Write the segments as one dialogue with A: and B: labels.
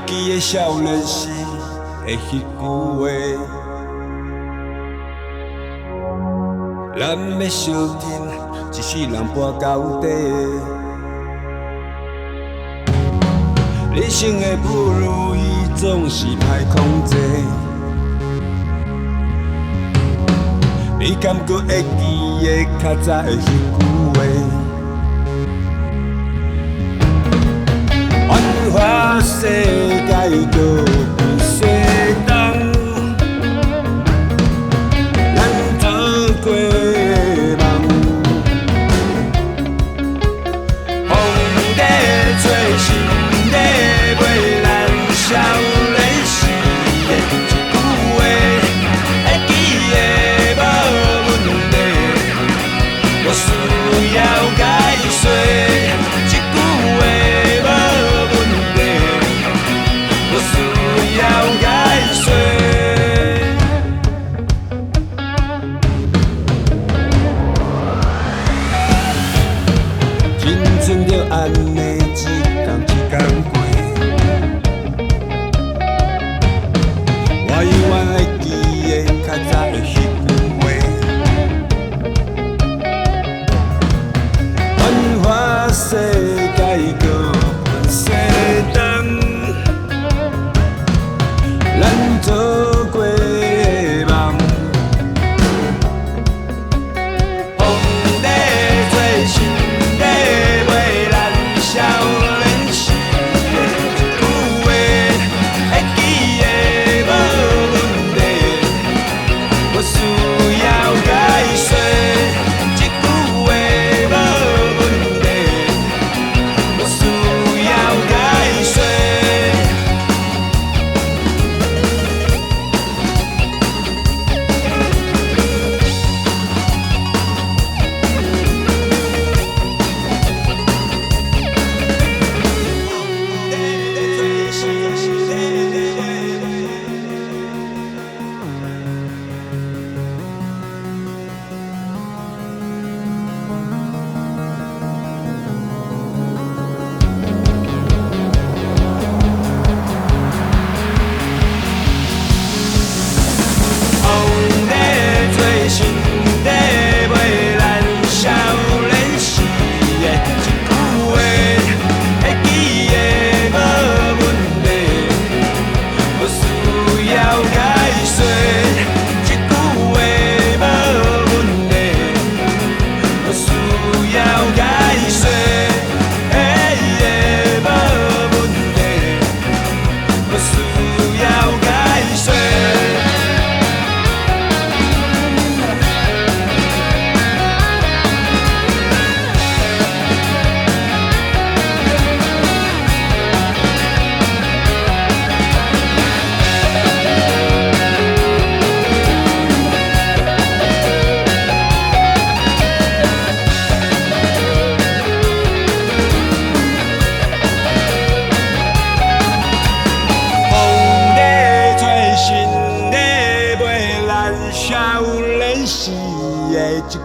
A: 記得少年時的彼句話，咱欲相趁，一世人跋到底。人生的不如意總是歹控制，你敢閣會記得較早的彼句話？繁華世界閣變西東，咱做過的夢。風咧吹，心咧飛，咱少年時的一句話，會記得無問題，無需要解說。這句話無問題，無需要解說。青春就按呢一工一工過，我猶原會記得較早的彼句話。繁華世界閣分西東，咱做過的夢。風咧吹，心咧飛，咱少年時的一句話，會記得無問題，無需要解說。這句話無問題，無需要解說。風咧吹，心咧飛，咱少年時的一句話，會記得無問題，無需要解說。這句話無問題，無需要解說。無問題，無需要解說。風咧吹，心咧飛，咱少年時的一句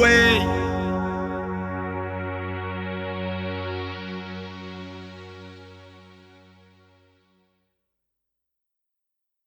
A: 話，